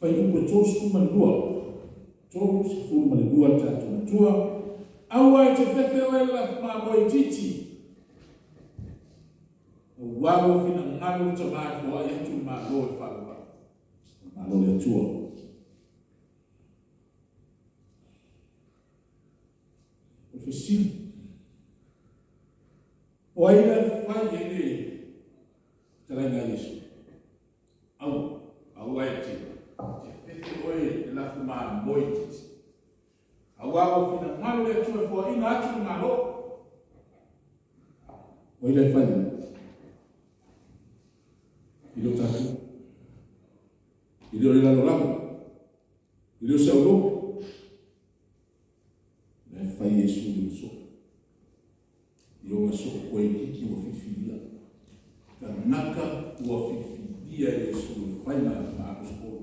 Fuaiupu e 32, 32 le tatou Matua. Aua e te fefe oe le lafu mamoe itiiti, aua ua finagalo le Tama e foai atu le Malo e faavavau, o le Malo o le Atua. O le fesili, o ai la e fai i ai le fetalaiga a Iesu? Aua, aua e te fefe oe le lafu mamoe itiiti. Aua ua finagalo le Atua e foaina atu le Malo. O ai la e fai ai? E le o tatou. E le o le lalolagi. E le o se aulotu. La e fai Iesu i ona soo. I ona soo koe itiiti ua filifilia. Tagata ua filifilia e Iesu e fai ma aposetolo.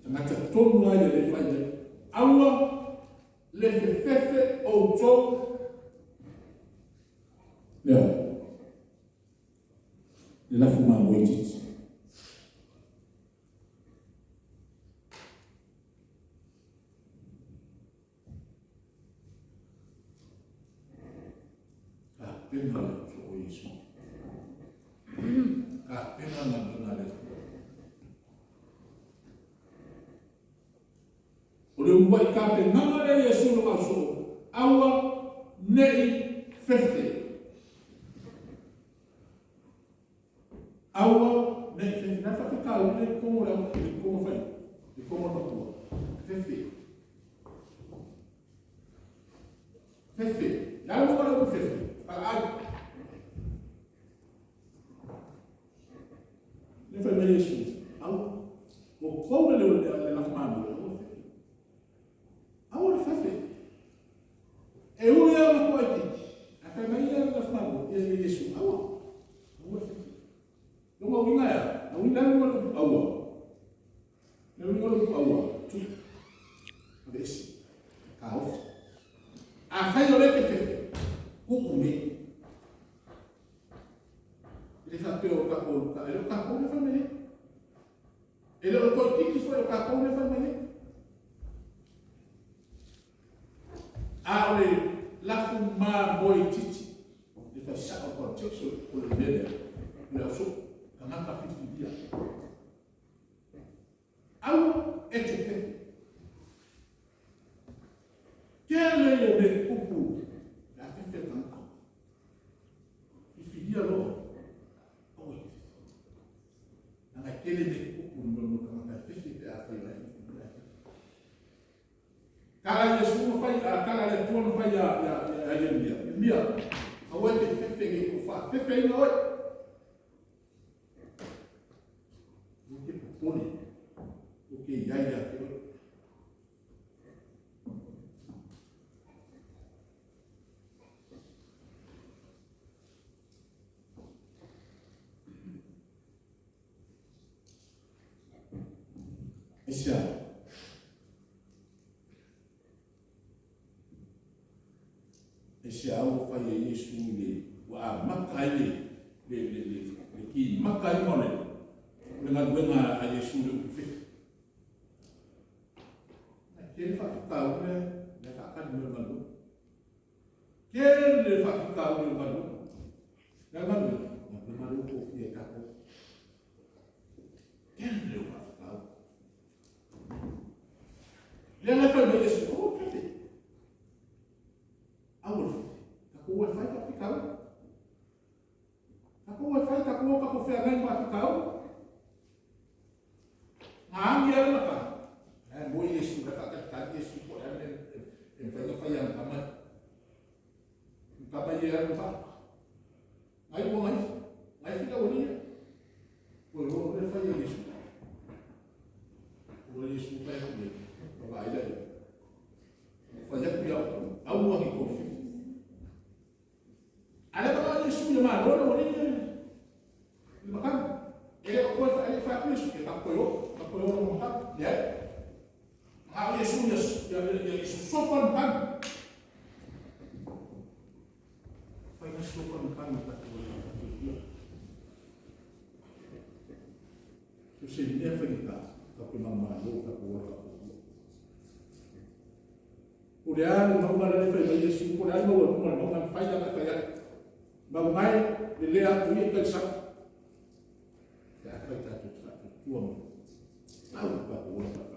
Tagata tonu lava ia lea e fai ai. Aua le fefefe outou. Lea. Le lafu mamoe itiiti. Tapena le uso o Iesu. Tapena galuega a le Atua. O le uluai tapenaga lea Iesu lona ausoo, aua nei fefe. Aua nei fefe. Na faafitauli le totonu o le au, le totonu o le faiga, le totonu o le matua. Fefe. Fefe. Le a le uiga o le upu fefe? Valaau. Le fai mai Iesu, aua. Ua tou le leo le lafo mamoe, aua le fefe. Aua le fefe. E ui lava ina toaitiiti, ae fai mai ia le lafo mamoe, ia Iesu, aua. Aua le fefe. Lona uiga e a? Na uiga le uiga o le upu aua. Le uiga o le upu aua, tuu. Aveese. Taofi. Afai o lea e te fefe, tuu nei. E le faapea o tatou, e le o tatou lea e fai mai ai. E le o le toaitiiti foi o tatou lea e fai mai ai. A o le lafu mamoe itiiti, le fai sao context o le mea lea, o le ausoo, tagata filifilia. Aua e te fefe. Tele ia o mea tutupu pe a fefe le tagata. Filifilia loa, aua e te fefe. Leaga e tele mea tutupu i le tagata e fefe pe afai o la e filifilia ae fefe. Tala Iesu na fai, a tala le Atua na fai ia Ieremia. Ieremia, aua e te fefe nei ou faafefeina oe. Aua te popole, ou te iai ia te oe. Aisea? Aisea ua fai e Iesu i le, ua amata ai le, le, le, le, le timataina o le, o le galuega a Iesu i le upu fefe. Na tele faafitauli lea, lea faatali mai o le galuega. Tele faafitauli o le galuega. Le galuega, galuega lea ua tofia e tatou. Tele o faafitauli. Lea la fai mai Iesu, aua le fefe. Aua le fefe. Tatou e fai faafitauli. Tatou e fai, tatou o tatou feagai ma faafitauli. Na agi ai lona tama. Ae moi Iesu, la e faatalitali Iesu po o le a le mea e mafai ona fai e ana tama ia. O tama ia e alu ma faa. Ngai ua ngai, ngai fi aualii ia. Ua iloa o le fai e Iesu. Ua Iesu fai atu nei, ma vaai la ia. Ua fai atu ia aua ni tou fefe. A le manao Iesu ia malo le aualii ia i le matagi. E le o toe e le i fai atu Iesu, ia tatou toe o, tatou toe o i le matagi. Leai. Manao Iesu ia sosofa le matagi. Fai na sosofa le matagi o tatou alii. Ia. So se mea faigata. Tatou manumalo i tatou ola faafuafua. Po o le a le mauga lea e fai mai Iesu, po o le a le maualuga o le mauga, e mafai lava ona e fai atu, mauga e, lelea atu ia i tai i le sami. Pe afai tatou te faatuatua ma pau lo tatou ola.